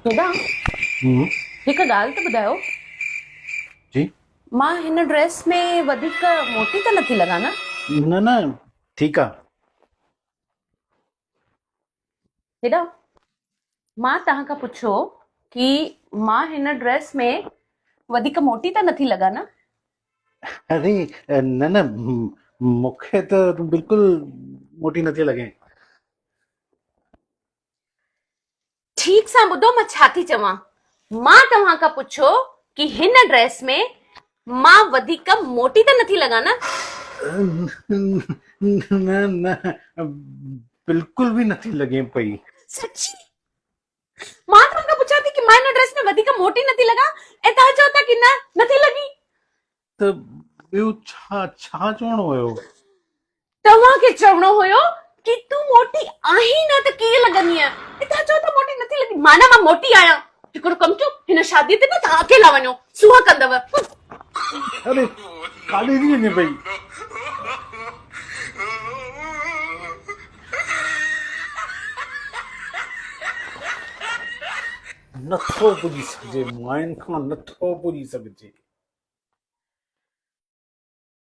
دادا هڪ ڳالهه ته ٻڌايو. جي. مان هن ڊريس ۾ وڌيڪ موٽي ته نٿي لڳان نه؟ نه نه ٺيڪ آ. هيڏانهن مان توهان کان پڇيو ڪي مان هن ڊريس ۾ وڌيڪ موٽي ته نٿي لڳان نه؟ اري نه نه مون کي ته تون بلڪل موٽي نٿي لڳين. ٺيڪ سان ٻڌو مان ڇا ٿي چوان. مان توهان کان پڇيو ڪي هن ڊريس ۾ مان وڌيڪ موٽي ته نٿي لڳان نه؟ نه نه بلڪل به نٿي لڳين پئي. سچي؟ مان توهان کان پڇان ٿي ڪي مان هن ڊريس ۾ وڌيڪ موٽي نٿي لڳان ۽ توهان چئو ٿا ڪي نه نٿي لڳين. ته ٻيو ڇا ڇا چوڻو هيو؟ توهان کي چوڻو هيو ڪي تون موٽي آهين نه ته ڪيئن لڳندينء؟ ۽ توهان چئو ٿا موٽي نٿي لڳي معنيٰ مان موٽي آهيان. هڪڙو ڪم ڪيو هن شاديء تي نه توهان اڪيلا وڃو سونهن ڪندؤ. اري ڪاڏي ٿي وڃين پئي؟ نٿو پڄي سگهجي ماين کان نٿو پڄي سگهجي.